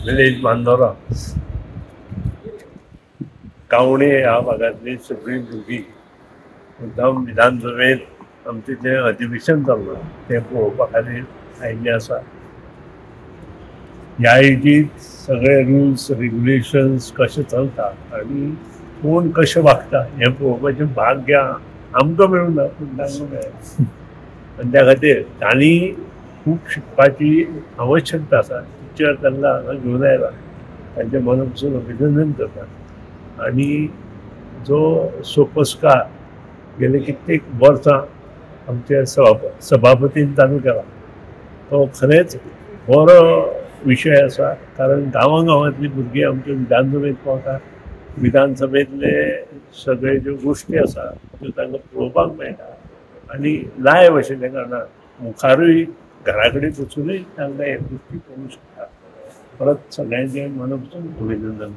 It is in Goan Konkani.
विलेज मांदोरा गावणे ह्या भागांतली सगळीं भुरगीं मुद्दाम विधानसभेंत आमचें जें अधिवेशन चल्लां तें पळोवपा खातीर आयिल्लें आसा. ह्या हेजीत सगळे रुल्स रेगुलेशन्स कशें चलता आनी कोण कशें वागता हें पळोवपाचें भाग्य आमकां मेळूंक ना, पूण तांकां मेळ्ळें. आनी त्या खातीर तांणी खूब शिकपाची आवश्यकता आसा. टिचर तांकां हांगा घेवन आयला, तांचें मना पसून अभिनंदन करता. आनी जो सोपस्कार गेले कित्येक वर्सां आमच्या सभापतीन चालू केला तो खरेंच बरो विशय आसा, कारण गांवां गांवांतली भुरगीं आमच्या विधानसभेंत पावता. विधानसभेंतले सगळे ज्यो गोश्टी आसा त्यो तांकां पळोवपाक मेळटा आनी लायव आशिल्ल्या कारणान मुखारूय घरा कडेन वचुनूय तांकां हे गोश्टी पळोवंक शकता. परत सगळ्यांचें मना पसून अभिनंदन.